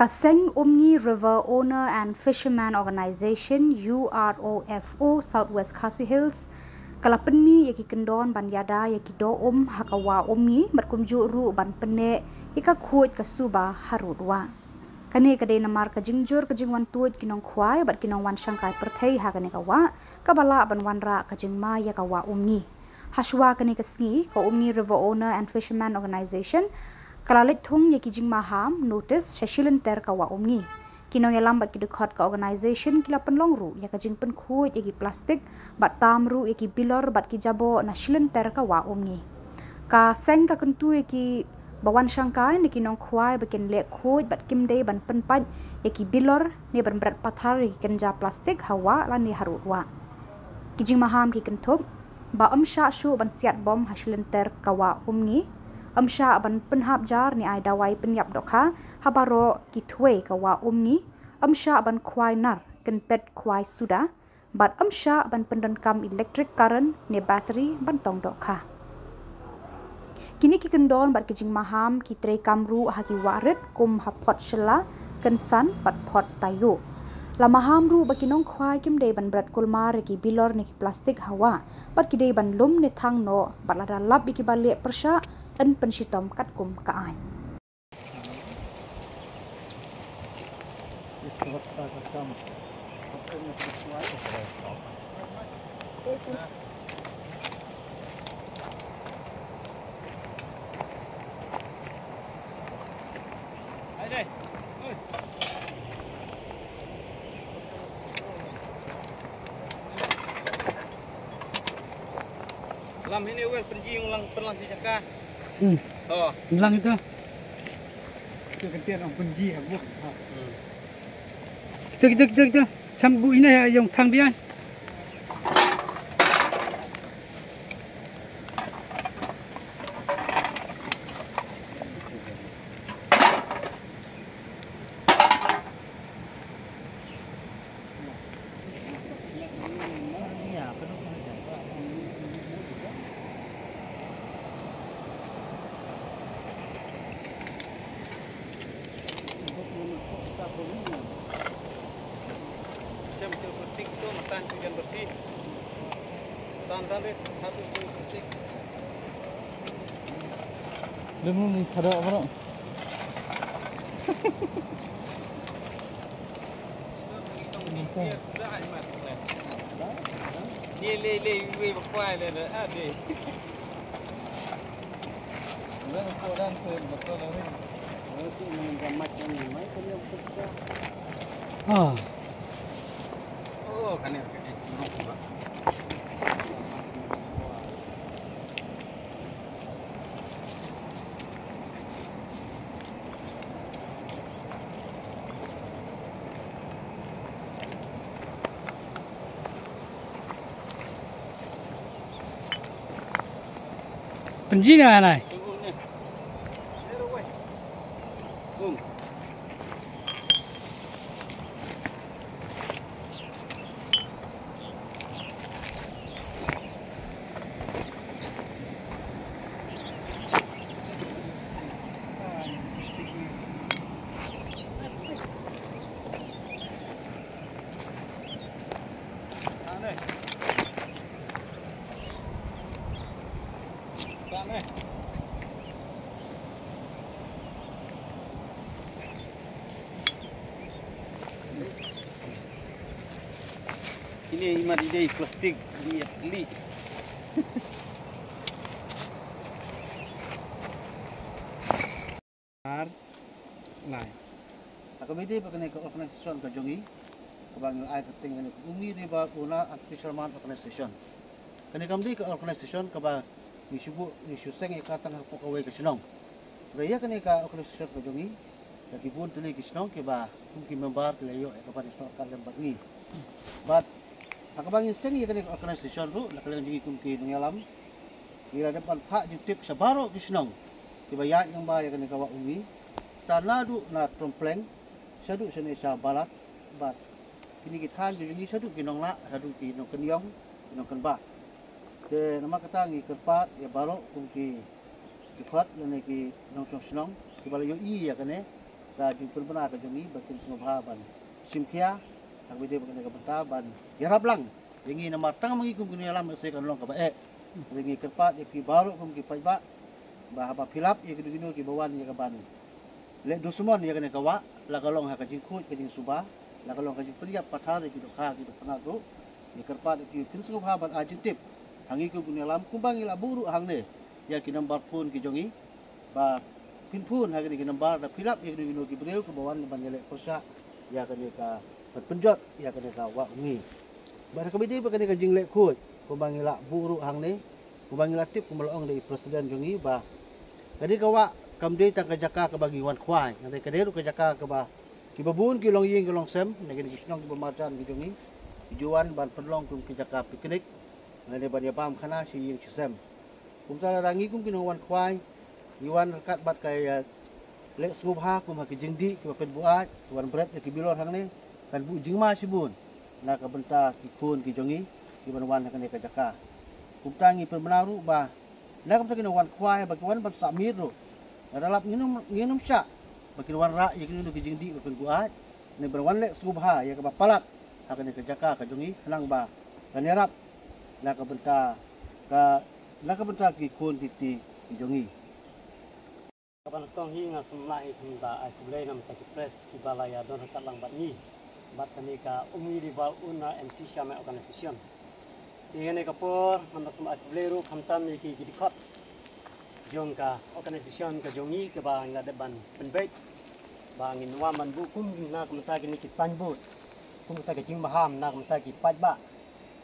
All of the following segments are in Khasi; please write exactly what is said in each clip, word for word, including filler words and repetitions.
Ka seng Umngi River Owner and Fisherman Organization, U R O F O, South West Khasi Hills, ka la pynmih ïa ki kyndon ban ïada ïa ki doh um ha ka wah Umngi, bad kumjuh ruh ban pynneh ïa ka khuid ka suba harud wah. Kane ka dei namar ka jingjur ka jingwan tuid ki nongkhwai bad ki nongwan shangkai pyrthei ha kane ka wah, kaba lah ban wanrah ka jingma ïa ka wah Umngi. Hashwa kane ka sngi, ka Umngi River Owner and Fisherman Organization ka la leit thung ïa ki jingmaham notice sha shilynter ka wah Umngi. Ki nongïalam bad ki dkhot ka organization ki la pynlong ruh ïa ka jingpynkhuid ïa ki plastik bad tam ruh ïa ki bilor bad ki jaboh na shilynter ka wah Umngi. Ka seng ka kyntu ïa ki ba wan shangkai ne ki nongkhwai ba kin leh khuid bad kim dei ban pynpait ïa ki bilor ne ban bret pathar ïa ki kynja plastik ha wah lane harud wah. Ki jingmaham ki kynthup ba ym shah shuh ban siat bom ha shilynter ka wah Umngi, ym shah ban pynhap jar ne ai dawai pynïap dohkha ha baroh ki thwei ka wah Umngi, ym shah ban khwai nar kynpet khwai suda, bad ym shah ban pyndonkam electric current ne battery ban tong dohkha. Kine ki kyndon bad ki jingmaham ki treikam ruh ha ki wah rit kum ha Phot Shylla, Kynsan bad Phot Taïew. La maham ruh ba ki nongkhwai kim dei ban bret kulmar ïa ki bilor ne ki plastik ha wah, bad ki dei ban lum ne thang noh, bad lada lap ïa kiba leh pyrshah, yn pynshitom katkum ka aiñ. Lam hini wel pynji lang pynlang si jaka. Hmm. Oh. Lang itu. Itu ketian orang pynji aku. Hmm. Kita, kita, kita, kita. Cam bu ina ya, yang thang dia. Macam tu plastik tu, matan tu jangan bersih. Tan, tan, deh, satu tu plastik. Lemon kada apa? Ah. Pynji na nai. Ini imat ide plastik liat li. Ar lai. Ha ka bynta ba kane ka organisation ka jong ngi, kaba ngi ai kyrteng kane ka Umngi River Owner and Fisherman Organisation. Kane kam dei ka organisation kaba ngi shu buh, ngi shu seng ïa ka tang hapoh kawei ka shnong. Hynrei ïa kane ka organisation ka jong ngi, ïa ki bun tylli ki shnong kiba kum ki member ki la ïoh ïa ka ban ïa shnong ka lem bad ngi. Bad ha kaba ngi seng ïa kane ka organisation ruh, na ka liang jong ngi kum ki nongïalam, ngi la dep ban phah jingtip sha baroh ki shnong kiba ïaid lyngba ïa kane ka wah Umngi, ta naduh na Trompleng shaduh shane sha Balat, bad kine ki thaiñ jong ngi shaduh ki nonglah, shaduh ki nongkynïong, ki nongkynbah. Te namar kata ngi kyrpad ïa baroh kum ki, ki khot lane ki nongshong shnong kiba la ïohi ïa kane, ka jingpynbna ka jong ngi ba kin sngewbha ban shim khia ha kaba ïadei bad kane ka bynta ban ïarap lang ïa ngi, namar tang ma ngi kum ki nongïalam se kan long kaba eh. Te ngi kyrpad ïa phi baroh kum ki paidbah ba haba phi lap ïa kino kino kiba wan ïa ka ban leh dusmon ïa kane ka wah, la ka long ha ka jingkhuid ka jingsuba, la ka long ka jingpynïap pathar ïa ki dohkha ki dohkha ruh. Ngi kyrpad ïa phi phin sngewbha ban ai jingtip ha ngi kum ki nongïalam kumba ngi la buh ruh hangne ïa ki nambar phone ki jong ngi, ba phin phone ha kine ki nambar, da phi lap ïa kino kino ki briew kiba wan ban ïaleh pyrshah ïa kane ka, ban pynjot ïa kane ka wah Umngi. Bad ha kaba ïadei bad kane ka jingleh khuid kumba ngi la buh ruh hangne, kumba ngi la tip, kumba la ong da i president jong ngi ba kane ka wah kam dei tang ka jaka kaba ngi wan khwai, hynrei ka dei ruh ka jaka kaba kiba bun ki longïing ki longsem na kine ki shnong kiba marjan ki jong ngi ki ju wan ban pynlong kum ki jaka picnic lane ban ïabam khana shi ïing shi sem. Kumta lada ngi kum ki nongwan khwai ngi wan ryngkat bad ka ïaleh sngewbha kum ha ki jingdih kiba pynbuaid, ki wan bret ïa ki bilor hangne, kan buh jingma shibun na ka bynta ki khun ki jong ngi kiban wan ha kane ka jaka. Kumta ngi pynbna ruh ba na ka bynta ki nongwan khwai ba ki wan ban sah miet ruh, lada lap ngin ym, ngin ym shah ba kin wanrah ïa kino kino ki jingdih ba pynbuaid, ne ban wan leh sngewbha ïa kaba palat ha kane ka jaka ka jong ngi khnang ba kan ïarap na ka bynta ka, na ka bynta ki khun ki kti ki jong ngi. Kaba nyngkong hi nga sngewbha hi kumta ai khublei na bynta ki press kiba la ïa don ryngkat lang bad ngi bad kane ka Umngi River Owner and Fishermen Organization. Te ha kane ka por ngan da sngewbha ai khublei ruh khamtam ïa ki, ki dkhot jong ka organization ka jong ngi kaba ngi la dep ban pynbeit ba ngin wan ban buh kum na ka bynta kine ki signboard, kum ka bynta ka jingmaham na ka bynta ki paidbah,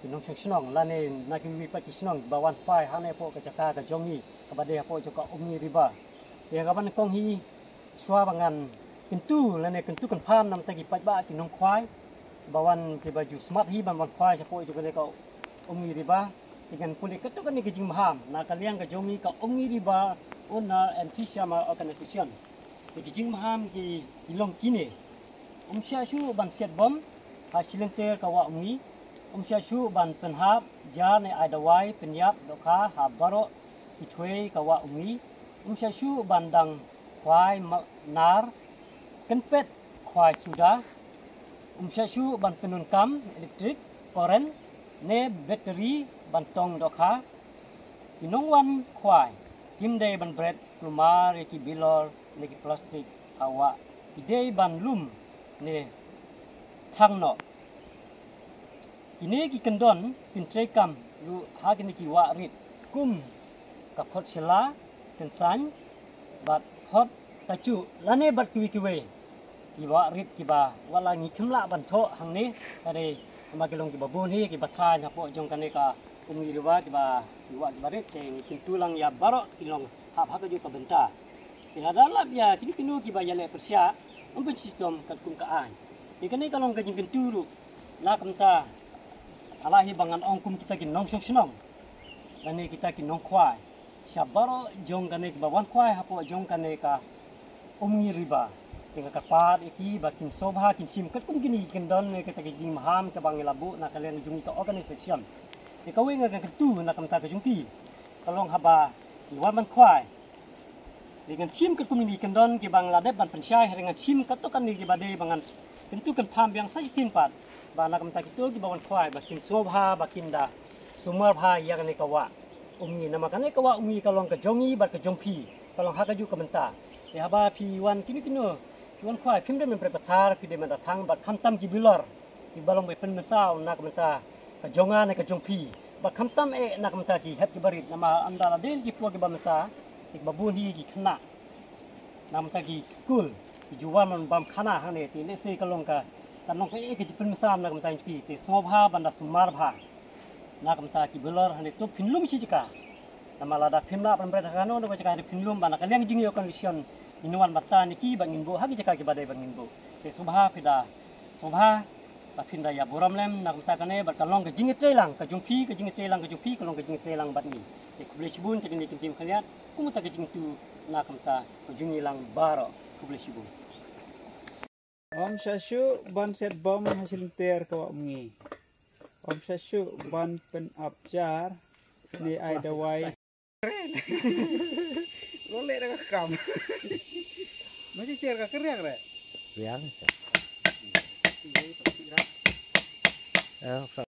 ki nongshong shnong lane na kiwei pat ki shnong ba wan khwai hangne hapoh ka jaka ka jong ngi kaba dei hapoh jong ka Umngi River. Te kaba nyngkong hi shuwa ba ngan kyntu lane kyntu kynpham na ka bynta ki paidbah ki nongkhwai ba wan kiba ju smat hi ban wan khwai shapoh jong kane ka Umngi River. Te ngan pule katto katne ka jingmaham na ka liang ka jong ngi ka Umngi River Owner and Fishermen Organization. Te ki jingmaham ki, ki long kine. Ym shah shuh ban siat bom ha shilynter ka wah Umngi. Ym shah shuh ban pynhap jar ne ai dawai pynïap dohkha ha baroh ki thwei ka wah Umngi. Ym shah shuh ban dang khwai ma-, nar, kynpet khwai suda. Ym shah shuh ban pyndonkam elektrik, koren ne battery ban tong dohkha. Ki nongwan khwai kim dei ban bret kulmar ïa ki bilor ne ki plastik ha wah, ki dei ban lum ne thang noh. Kine ki kyndon kin treikam ruh ha kine ki wah rit kum ka Phot Shylla, Kynsan bad Phot Tachuh lane bad kiwei kiwei ki wah rit kiba wat la ngi khlem lah ban thoh hangne, ka dei namar ki long kiba bun hi kiba thaiñ hapoh jong kane ka Umngi River kiba, ki wah kiba rit, te ngi kyntu lang ïa baroh ki long hap ha kajuh ka bynta. Te lada lap ïa kino kino kiba ïaleh pyrshah, ym pynshitom katkum ka aiñ. Te kane ka long ka jingkyntu ruh na ka bynta, la hi ba ngan ong kum kita ki nongshong shnong lane kita ki nongkhwai sha baroh jong kane kiba wan khwai hapoh jong kane ka Umngi River. Te nga kyrpad ïa ki ba kin sngewbha kin shim katkum kine ki kyndon ne kita ki jingmaham kaba ngi la buh na ka liang jong ngi ka organization. Te kawei nga kyntu na ka bynta ka jong ki, ka long haba ngi wan ban khwai, te ngan shim katkum kine ki kyndon kiba ngi la dep ban pynshai, hynrei ngan shim katto katne kiba dei ba ngan kyntu kynpham biang sa shisien pat ba na ka bynta kito kiba wan khwai ba kin sngewbha ba kin da sumar bha ïa kane ka wah Umngi, namar kane ka wah Umngi ka long ka jong ngi bad ka jong phi, ka long ha kajuh ka bynta. Te haba phi wan kino kino phi wan khwai, phim dei ban bret pathar, phi dei ban da thang bad khamtam ki bilor kiba long ba pynmynsaw na ka bynta ka jong nga ne ka jong phi, bad khamtam eh na ka bynta ki hep kiba rit, namar ynda la dei ki por kiba mynta, te kiba bun hi ki khynnah na ka bynta ki skul ki ju wan ban bam khana hangne, te lehse ka long ka, ka long kaei ka jingpynmynsaw na ka bynta ki, te sngewbha ban da sumar bha na ka bynta ki bilor hangne, to phin lum shi jaka. Namar lada phim lah ban bret ha kano kano ka jaka, te phin lum, ba na ka liang jong ngi ka condition ngin wan ban tan ïa ki ba ngin buh ha ki jaka kiba dei ba ngin buh. Te sngewbha phi da, sngewbha ba phin da ïa burom lem na ka bynta kane, bad ka long ka jingïatreilang ka jong phi, ka jingïatreilang ka jong phi ka long ka jingïatreilang bad ngi. Te khublei shibun, te kine ki ktien khyndiat kum kata ka jingkyntu na ka bynta ka jong ngi lang baroh. Khublei shibun. Ym shah shuh ban siat bom ha shilynter ka wah Umngi. Ym shah shuh ban pynap jar ne ai dawai. Lo leh da ka kam. Mesti cer ka keriang re. Riang. Eh,